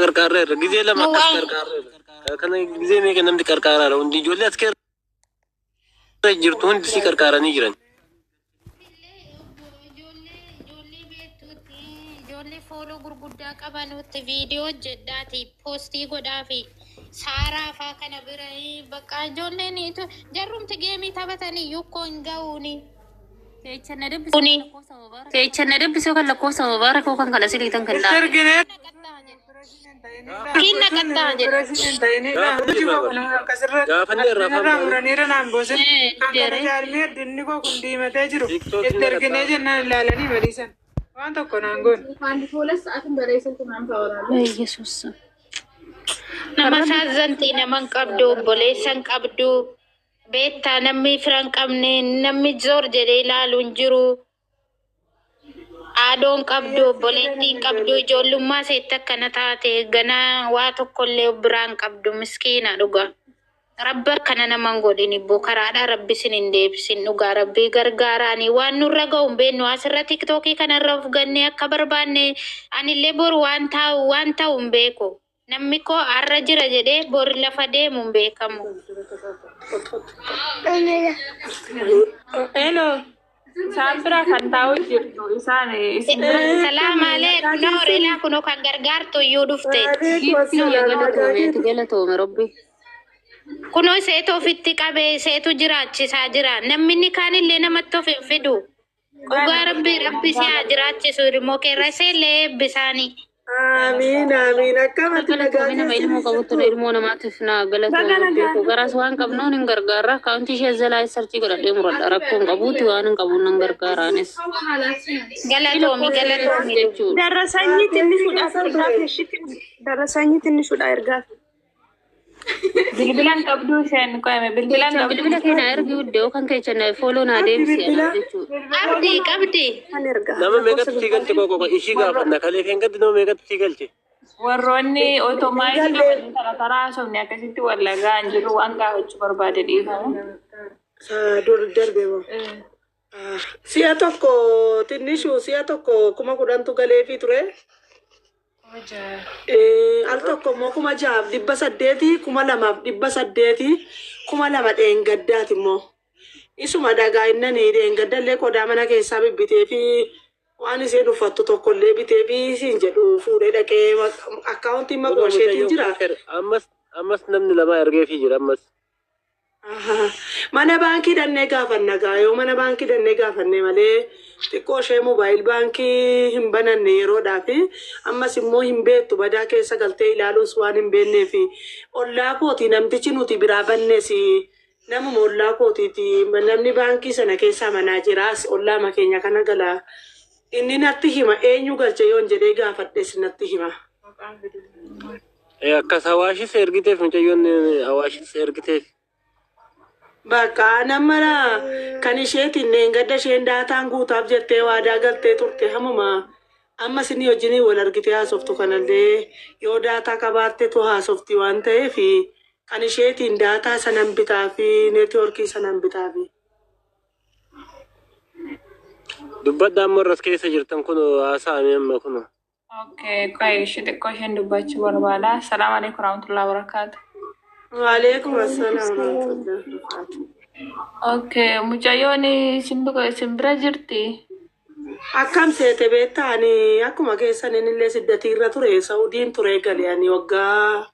Qarqaarreerra. Gizee lama Nu akkas waan qarqaarreerra. Kana gizee meeqa namni qarqaaraadha. Hundi ijoollee as keessa jirtu hundi si qarqaaranii jiran. Ijoollee ijoollee beektuutti, ijoollee fooloo gurguddaa qabanutti viidiyoo hojjedhaati poostii godhaafi saaraa faa kana bira bakka ijoolleen jarrumti geemii taphatanii yukkoo hin ga'uuni. Kuni. Keecha na dubbisuu kan lakkoofsa mubaarak kan kana siliitan kan Itti dhaame. erginee Kiin naqattaa jedhe. opereeshinii hin ta'inidha. Gaafa Hojii koo irraa kun akkasirra Gaafanni irraa addunarraa afaan baay'ee. muraniira naan boosin. Kan kana Deere. jaarmee addunni koo kun diimatee jiru Tiktookiin itti erginee naqattaa. jennaan ilaalanii madiisan. Waan tokko naan goone. Yesuus. Nama saazantii nama hin qabdu, obboleessa hin qabdu, beektaa namni fira hin qabne, namni zoor jedhee ilaalu hin jiru. Haadhoo hin qabdu, obboleettii hin qabdu, ijoollummaa isheetti akkana taate ganaa waa tokkollee of biraa hin qabdu, miskiina dhugaa. Rabbi akkana nama hin godhin ibboo karaadhaa rabbi isin hin deebisin dhugaa rabbii gargaaraanii waan nurra ga'u hin beeknu asirra tiktookii kanarra of gannee akka barbaanne anillee boru waan taa'u waan ta'u hin beeku. Namni koo har'a jira jedhee bori lafa deemu hin beekamu. Hello. Isaan bira kan taa'u jirtu isaan isin bira Salaam aleekum noorelaa kunoo kan gargaartu iyyuu dhufteetti. Giiftii galatoome ati galatoome rabbi. Kunoo seetu ofitti qabee seetu jiraachisaa jira. Namni inni kaanillee namatti of hin fidu. Dhugaa rabbi rabbi si haa jiraachisu ilmoo keerra iseellee eebbisaanii. Amiin amiin akkamatti nagaa Galatoome nama keessa ilmoo qabutti jirtu. ilmoo namaatiif naa galatoome rabbi koo garaas waan qabnuun hin gargaarra akkaawuntii ishee jalaa sarchii godhadhee muradha rakkoo hin qabuuti waan hin qabuun nan gargaaraanis. Galatoomi galatoomi. Jechuudha. Darasanyii Keessa xinnishuudhaaf ergaaf ture. ishitti darasanyii xinnishuudha ergaaf. Bilbilan qabduu isheen qo'ame bilbilan Keechan qabduu. bilbila kee naa ergi hudde yookaan keechan fooloo naa Abdi deebisi bilbila. anaaf jechuudha. Qabdi qabdi. Kan ergaa Nama lakkoofsa meeqatti sii bilbilaa. galche qoqoqa ishii gaafanna kalee kan gaddi nama meeqatti sii galche. Warroonni otomaayii Galee. qabanii tara taraa haasofne akkasitti wallagaa hin jiru waan gaafachuu barbaade dhiifama. Dur darbe moo. Si'a tokko xinnishu si'a tokko 10,000tu galeefii ture. Al tokko immoo 6,800, 2,800, 2,000 dheengaddaati immoo. Isuma dhagaa innanii dheengaddallee qodaa mana keessaa bibbitee fi waan isheen uffattu tokkollee bitee fi siin jedhu fuudhee dhaqee akkaawuntiin Kunoo maquma isheetiin mucayyoo jira. kun ammas ammas namni lama ergeefii jira ammas. Ahaa. Mana baankii dhannee gaafanna gaa yoo mana baankii dhannee gaafanne malee xiqqoo ishee moobaayil baankii hin bananne yeroodhaa fi ammas immoo hin beektu badaa keessa galtee ilaaluus waan hin beekneef ollaa kooti namtichi nuti biraa bannes namuma ollaa kootiiti namni baankii sana keessaa manaa jiraas ollaa keenya kana gala inni natti hima eenyu galche yoon jedhee gaafadhes natti hima. Akkas hawaashis ergiteef mucayyoon hawaashis ergiteef. Bakka nama kan isheetiin leengadda isheen daataan guutaaf jettee waadaa galtee turte hamuma amma isinii wajjinii wal argitee haasoftu kanallee yoo daataa qabaattetu haasofti waan ta'eef kan isheetiin daataa sanan bitaa fi neetwoorkii sanan bitaa fi. Dubbadda amma irras keessa jirtan kun haasa'ame amma kun. Okay, qo'ee ishee xiqqoo isheen dubbachuu barbaada. Salaam alaikum warahmatullahi wabarakatuh. Waalaikum assalaam warahmatullahi wabarakatuh. Okay, mucayyoon isin isin bira jirti. Akkam seete beektaa ani akkuma keessan innillee siddatiirra ture Saudiin ture gale ani waggaa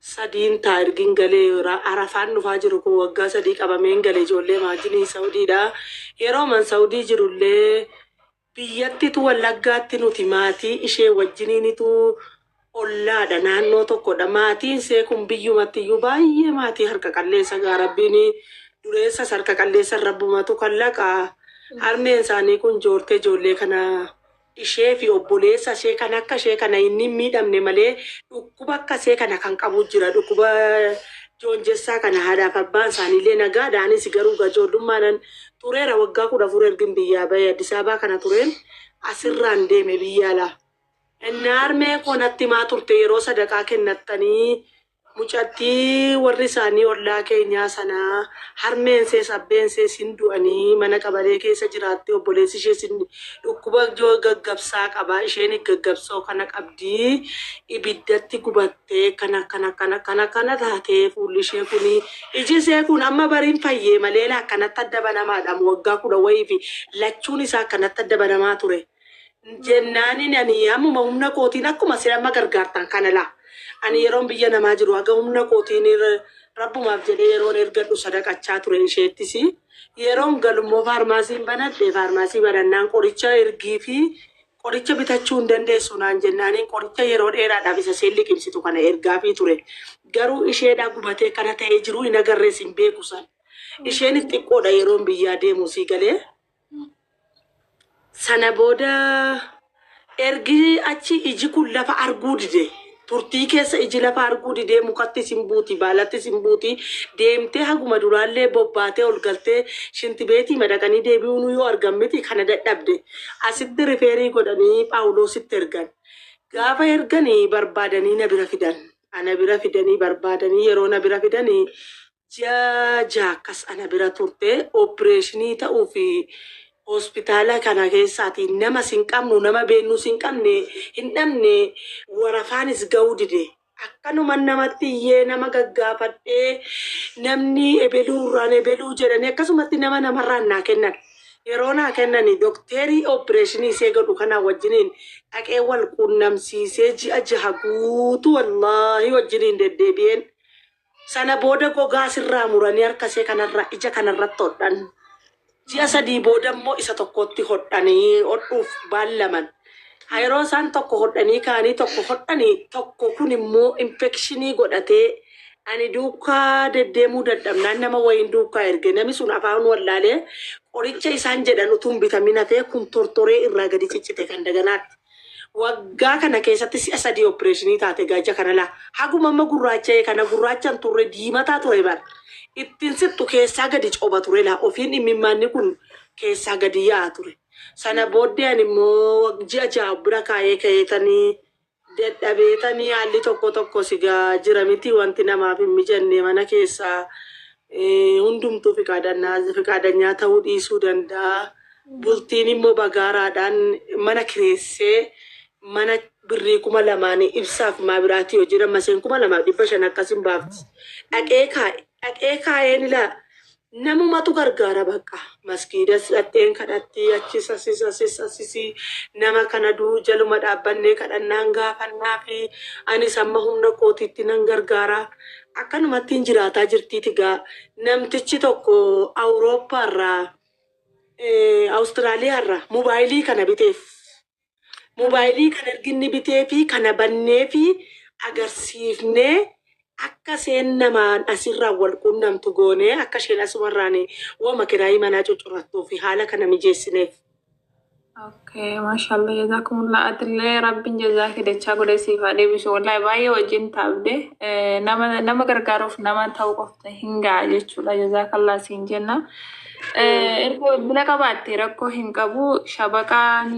sadiin taa ergin galee arafaan dhufaa jiru kun waggaa 3 qabameen gale ijoollee maajinii Saudiidha. Yeroo man Saudii jirullee biyyattitu wallaggaatti nuti maatii ishee wajjiniinitu ollaadha naannoo tokkodha. Maatiin ishee kun biyyumatti iyyuu baay'ee maatii harka qalleessa gaa rabbiin dureessas harka qalleessa rabbumatu kallaqa. Harmeen isaanii kun joortee ijoollee kana ishee fi obboleessa ishee kan akka ishee kana inni hin miidhamne malee dhukkuba akka ishee kana kan qabu jira. Dhukkuba joonjessaa kana haadhaaf abbaan isaaniillee nagaadha. Anis garuu ijoollummaadhaan tureera waggaa 14 ergin biyyaa bahee Addis Ababaa kana tureen asirraan deeme biyya alaa. Inni harmee koo natti himaa turte yeroo sadaqaa kennattanii Mucattii warri isaanii ollaa keenyaa sanaa harmeen sees abbeen sees hin du'anii mana qabalee keessa jiraatte, obboleessi ishees dhukkuba gaggabsaa qaba, isheen gaggabsoo kana qabdii, ibiddatti gubattee kana kana kana kana kana taatee, fuulli ishee kuni, iji ishee kun amma bariin fayyee malee akkanatti adda banamaadha. Waggaa 10 wayii fi lachuun isaa akkanatti adda banamaa ture. Jennaanin ani ammuma humna kootiin akkuma isin amma gargaartan kana laa. Ani yeroon biyya namaa jiru haga humna kootiin rabbumaaf jedhee yeroon ergadhu sadaqachaa ture isheettis. Yeroon galummoo faarmaasiin banadhe, faarmaasii banannaan qoricha ergii fi qoricha bitachuu hin dandeessu naan jennaaniin qoricha yeroo dheeraadhaaf isa isheen liqimsitu kana ergaafii ture. Garuu isheedhaa gubatee kana ta'ee jiru hin agarrees, hin beeku san. Isheen xiqqoodha yeroon biyyaa deemu, sii galee. Sana booda ergi achi iji kun lafa arguu dide. Turtii keessa iji lafa arguu didee, mukatti sin buuti, baalatti sin buuti. Deemtee haguma duraallee bobbaatee ol galtee shintibeetii madaqanii deebi'uun yoo argan miti kana dadhabde. Asitti refer godhanii Phaawulositti ergan. Gaafa erganii barbaadanii na bira fidan. Ana bira fidanii barbaadanii, yeroo na bira fidanii ji'a 6 akkas ana bira turte. Operation ta'uu fi hospitaala kana keessaati nama sin qabnu, nama beennus hin qabne, hin dhabne, warafaanis ga'uu dide. Akkanuma namatti iyyee nama gaggaafadhee, namni ebeluu irraan ebeluu jedhanii akkasumatti nama namarraan naa kennan. Yeroo naa kennani dokteerii operation ishee godhu kana wajjiniin dhaqee wal quunnamsiisee, ji'a 6 guutuu wallaahi wajjiniin deddeebi'een. Sana booda gogaa sirraa muranii harka ishee kanarra ija kanarratti hodhan. Ji'a 3 booda immoo isa tokkotti hodhanii hodhuuf baallaman. Yeroo isaan tokko hodhanii ka'anii tokko hodhanii, tokko kun immoo infection godhatee, ani duukaa deddeemuu dadhabnaan nama wayiin duukaa erge. Namni sun afaan wallaalee qoricha isaan jedhan utuu hin bitamin hafee, kun tortoree irraa gadi ciccite kan daganaatti. Waggaa kana keessatti si'a sadii operation taate gaaja kana laa. Haguma amma gurraacha'e kana gurraachaan turre, diimataa ture bara. Ittiin sittu keessaa gadi coba ture laa, ofiin imimmaanni kun keessaa gadi yaa'a ture. Sana booddee ani immoo ji'a 6 bira kaa'ee ka'eetanii dadhabeetanii, haalli tokko tokko sigaa jira miti, wanti namaaf hin mijanne mana keessaa hundumtuu fiqaadanyaa ta'uu dhiisuu danda'a. Bultiin immoo bagaaraadhaan mana kireessee, mana birrii 2000 ibsaaf maa biraatii hojii rammaseen 2500 akkasin baafti. Dhaqee kaa'e, dhaqee kaa'een ilaa namumatu gargaara bakka. Maskiidas dhaqxeen kadhatti, achis asis asis asisi nama kana duu jaluma dhaabbannee kadhannaan gaafannaa fi anis amma humna kootiitti nan gargaara. Akkanumattiin jiraataa jirtiiti gaa. Namtichi tokko Awurooppaarraa, Awustiraaliyaarraa mobaayilii kana biteef. Mobaayilii kana erginni bitee fi kana bannee fi agarsiifnee, akka isheen namaan asirraan wal quunnamtu goonee, akka isheen asumarraan wama kiraayii manaa cuccurattuu fi haala kana mijeessineef. Okay, mashallah, jazakumullah. Atillee rabbiin jazaa kee dachaa godhee siif haa deebisu. Wallahi baay'ee wajjin taabde nama nama gargaaruuf nama ta'uu qofta hin ga'a jechuudha. Jazakallah siin jenna. Erga bilbila qabaatte rakkoo hin qabu. Shabaqaa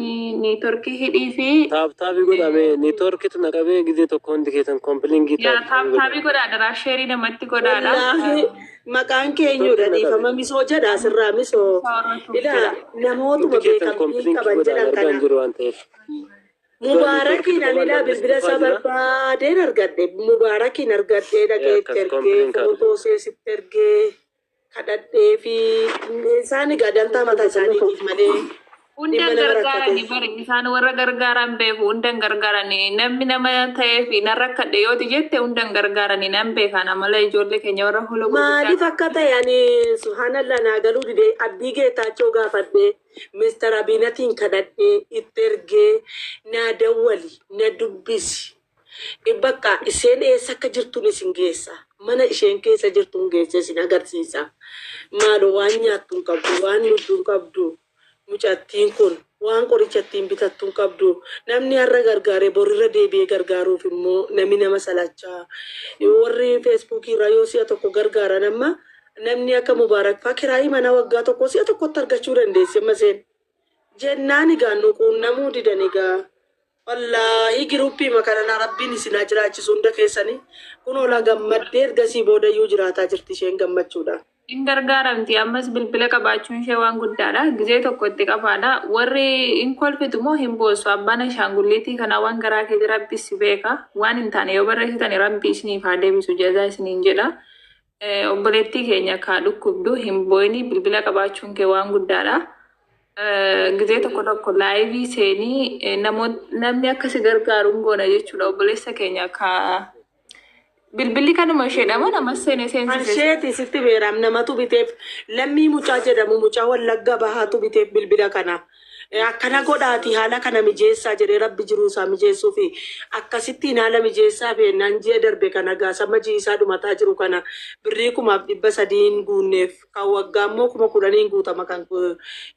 network hidhii fi Tap tap godhame, networkitu na qabee gizee tokko, hundi keessan copy link yaa tap tap tap tap godhame. godhaadha. Share namatti godhaadha. Wallaahi maqaan keenyudha, dhiifama, misoo jedha asirraa misoo. Sooratuuf Ilaa jedha. namootuma Hundi keessan beekamtii copy link qaban godhaan jedhan argaa kana. hin jiru waan ta'eef. Mubaarakiin ani Networkitu ilaa qabaan bilbila dhufaa isaa jira. barbaadeen argadhe. Mubaarakiin argadhee dhaqee itti Akkas ergee, copy link haa footoo seesitti ergee kadhadhee fi isaan egaa dantaa mataa isaaniitiif malee Hundan dhimma nama gargaarani rakkate. bari isaan warra gargaaran beeku, hundan gargaarani. Namni nama ta'ee fi nan rakkadhe yooti jette hundan gargaarani, nan beekan amala ijoollee keenya warra hula gurguddaa. Maaliif akka ta'e ani subhaanallah naa galuu dide. Abdii Geetaachoo gaafadhee, Mister Abiinatiin kadhadhee itti ergee, naa dawwali, na dubbisi. Bakka isheen eessa akka jirtun isin geessa. Mana isheen keessa jirtun geesse isin agarsiisa. Maaloo waan nyaattu hin qabdu, waan dhugdu hin qabdu. Mucattiin kun waan qoricha ittiin bitattu hin qabdu. Namni har'a gargaaree borirra deebi'ee gargaaruuf immoo namni nama salachaa. Warri Feesbuukii irraa yoo si'a tokko gargaaran, amma namni akka Mubaarak fa'aa kiraayii mana waggaa tokko si'a tokkotti argachuu dandeessi amma isheen. Jennaan egaa nu quunnamuu didan egaa. Wallaahi giruppii makanana Rabbiin isin haa jiraachisu hunda keessanii. Kun ola gammaddee ergasii boodayyuu jiraataa jirti isheen gammachuudha. Hin gargaaramti ammas bilbila qabaachuun ishee waan guddaadha. Gizee tokko itti qabaadha. Warri hin kolfitu moo hin boossu? Abbaan ashaangulliitii kana waan garaa keeti Rabbi si beeka. Waan hin taane yoo barreessitan Rabbi isiniif haa deebisu jazaa isiniin jedha. Obboleettii keenya kaa dhukkubdu hin boo'ini, bilbila qabaachuun kee waan guddaadha. Gizee tokko tokko live seenii namni akka si gargaaru hin goona jechuudha. Obboleessa keenya kaa bilbilli kanuma isheedha moo namas seenee seensise? Ansheeti sitti beeraam namatu biteef, Lammii mucaa jedhamu, mucaa Wallagga Bahaatu biteef bilbila kana. Akkana godhaati haala kana mijeessaa jedhee Rabbi jiruu isaa mijeessuu fi akkasittiin haala mijeessaa fi naan ji'a darbe kana gaasama ji'i isaa dhumataa jiru kana birrii 3,300 guunneef. Kan waggaa immoo 10,000 guutama kan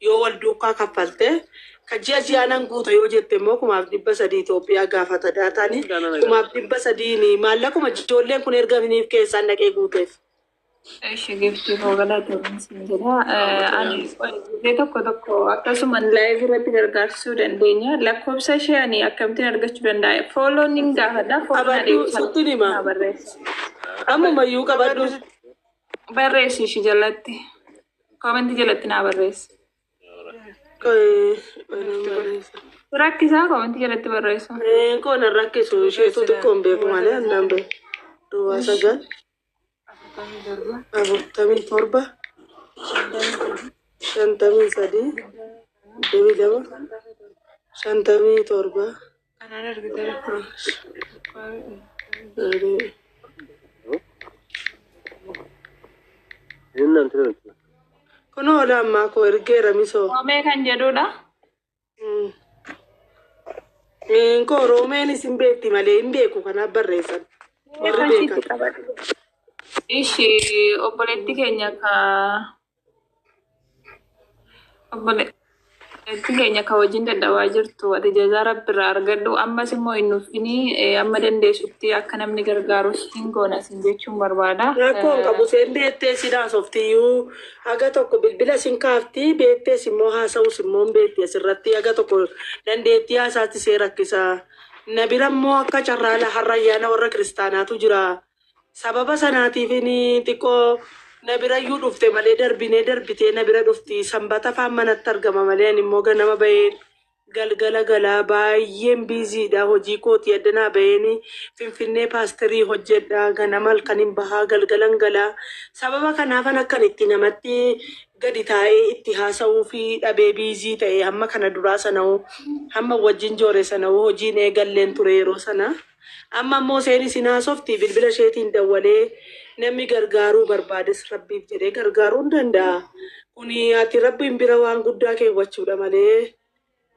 yoo wal duukaa kaffalte. Kan ji'a ji'aanan guuta yoo jette immoo 3,300 Itoophiyaa gaafata daataani 3,300 maallaquma ijoolleen kun ergaminiif keessaan dhaqee guuteef. Ishi giftii koo galatoomii siin jedha. Ani gizee tokko tokko akkasuma live irratti gargaarsisuu dandeenya. Lakkoofsa ishee ani akkamittiin argachuu danda'a? Follow nin gaafadha. Follow na Qabadhu deebisa. Sittin hima. Na barreessi. Ammumayyuu qabadhu. Barreessi ishii jalatti. Comment jalatti naa barreessi. Rakkisaa comment jalatti barreessu. Koo nan rakkisu, isheetu xiqqoo hin beeku malee annaan beeku. 09 47 53 22 57. Kanaan argite. Innaan ture. Kunoo ola ammaa koo ergeera misoo. Roomee kan jedhudha. Koo Roomeen isin beekti malee hin beeku, kanaaf barreessan. Warri beekan. Ishi obboleetti keenya ka obboleetti keenya ka wajjin dadhabaa jirtu, ati jazaa Rabbi irraa argadhu. Ammas immoo hin nuffinii, amma dandeessutti akka namni gargaarus hin goona sin jechuun barbaada. Rakkoo hin qabu, seen beektee si haasoftiyuu haga tokko bilbila sin kaafti, beektees immoo haasa'us immoo hin beekti. Asirratti haga tokko dandeettii haasaatti see rakkisa. Na bira immoo akka carraa har'a ayyaana warra kiristaanaatu jira. Sababa sanaatiif inni xiqqoo na birayyuu dhufte malee darbinee darbitee na bira dhufti. Sanbata faan manatti argama malee ani immoo ganama baheen galgala galaa, baay'een busy dha. Hojii kootii addanaa baheen Finfinnee paasterii hojjedha, ganama halkanin bahaa galgalan galaa. Sababa kanaafan akkan itti namatti gadi taa'ee itti haasa'uu fi dhabee busy ta'e. Hamma kana duraa sana'uu, hamma wajjin joore sana'uu hojiin eegalleen ture yeroo sana. Amma immoo seen isin haasofti, bilbila isheetiin dawwalee namni gargaaruu barbaades Rabbiif jedhee gargaaruu hin danda'a. Kuni ati Rabbiin bira waan guddaa keewwachuudha malee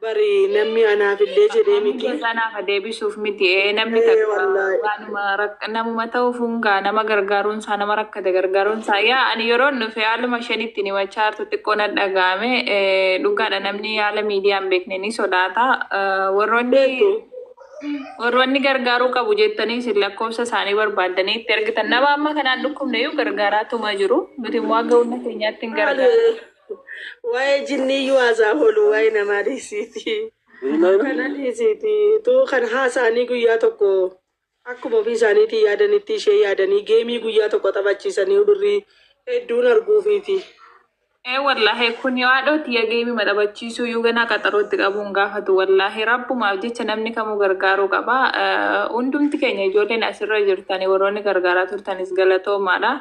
bari namni anaaf illee jedhee miti. Kanaaf deebisuuf miti, namni takka Wallaahi. Waanuma namuma ta'uuf hungaa nama gargaaruun isaa, nama rakkate gargaaruun isaa. Yaa ani yeroo dhufe haaluma shanitti himachaa jirtu xiqqoo na dhaga'ame. Dhugaadha, namni haala miidiyaa hin beekne ni sodaata. Warroonni Beektu. Warroonni gargaaruu qabu jettanii isin lakkoofsa isaanii barbaaddanii itti ergitan, nama amma kanaan dhukkubne iyyuu gargaaraatuma jiru. Nuti immoo akka humna keenyaatti hin gargaaru. Waa'ee jinniyyuu haasaa oolu, waa'ee namaa dhiisiiti. Kana dhiisiiti. Tuu kan haasa'anii guyyaa tokko akkuma ofii isaaniitiin yaadanitti ishee yaadanii game guyyaa tokko taphachiisanii birrii hedduun arguufiiti. Ee wallaahi, kun haadhooti ya game taphachiisuu iyyuu ganaa qaxarootti qabuun gaafatu. Wallaahi, Rabbumaaf jecha namni kamuu gargaaruu qaba. Hundumti keenya ijoolleen asirra jirtanii warroonni gargaaraa turtanis galatoomaadha.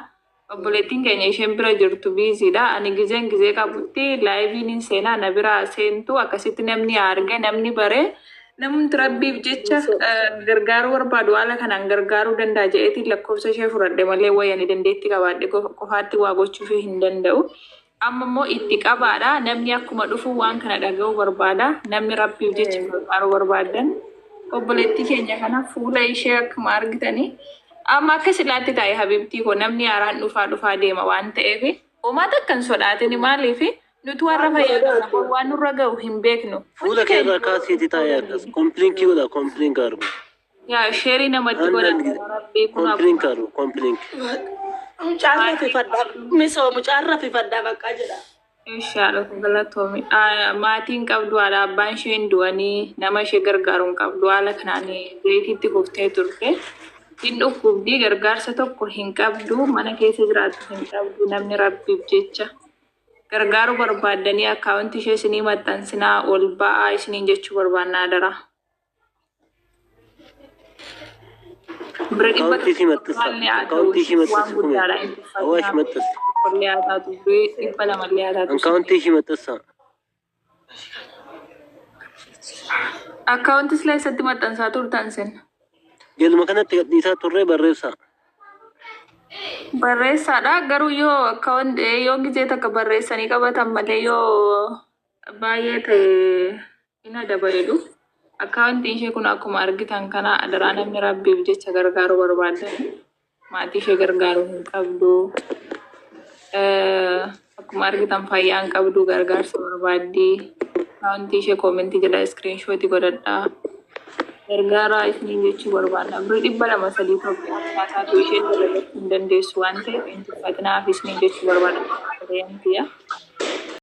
Obboleettiin keenya isheen bira jirtu busy dha. Ani gizeen gizee qabutti live hin seenaa, na bira seentu. Akkasitti namni arge, namni bare, namni Rabbiif jecha gargaaruu barbaadu haala kanaan gargaaruu danda'a jedheetiin lakkoofsa ishee fudhadhe malee wayani dandeetti qabaadhe qofaatti waa gochuufii hin danda'u. Amma immoo itti qabaadha. Namni akkuma dhufu waan kana dhaga'uu barbaada. Namni Rabbiif jecha gargaaruu barbaadan obboleettii keenya kana fuula ishee akkuma argitanii amma akka silaatti taa'e. Habibtii koo, namni haaraan dhufaa dhufaa deema waan ta'eef homaa takka hin sodaatin. Maaliif nuti warra fayyaa qabna, waan nurra ga'u hin beeknu. Fuula kee irraa kaasiiti taa'ee akkas. Copy link godha, copy link argu. Yaa share namatti godhan Rabbii kun Copy link argu, copy link. Mucaarra fifadhaa misoo, mucaarra fifadhaa baqqaa jedha. Inshallah galatoomi. Maatiin qabdu, haadha abbaan ishee hin du'anii, nama ishee gargaaru hin qabdu, haala kanaan beekitti kuftee turte. Hin dhukkubdii, gargaarsa tokko hin qabdu, mana keessa jiraattu hin qabdu. Namni Rabbiif jecha gargaaruu barbaaddanii akkaawuntii ishee isinii maxxansinaa, ol ba'aa isiniin jechuu barbaannaa dara. Bira dhibba Akkaawuntii ishii maxxansa. tokko haa ta'u Akkaawuntii ishii waan maxxansa kume. guddaadha hin Awaash tuffatinaa. maxxansa. Qollee haa taatu, 200 illee haa taatu. Akkaawuntii ishii maxxansa. Akkaawuntii sila eessatti maxxansaa turtan sin? Jaluma kanatti gadhiisaa turree, barreessaa. Barreessaadha, garuu yoo akkaawuntii yoo gizee takka barreessanii qabatan malee yoo baay'ee ta'e hin adabareedu. Akkaawuntiin ishee kun akkuma argitan kana. Adaraa, namni Rabbiif jecha gargaaruu barbaadan, maatii ishee gargaaruu hin qabdu. Akkuma argitan fayyaa hin qabdu, gargaarsa barbaaddi. Akkaawuntii ishee koomentii jala screenshot godhadhaa. Gargaaraa isiniin jechuu barbaadna. Birrii 200, 300 Itoophiyaa baasaatu isheen dalagachuu hin dandeessu waan ta'eef hin tuffatinaaf isiniin jechuu barbaadna. Reemtiya.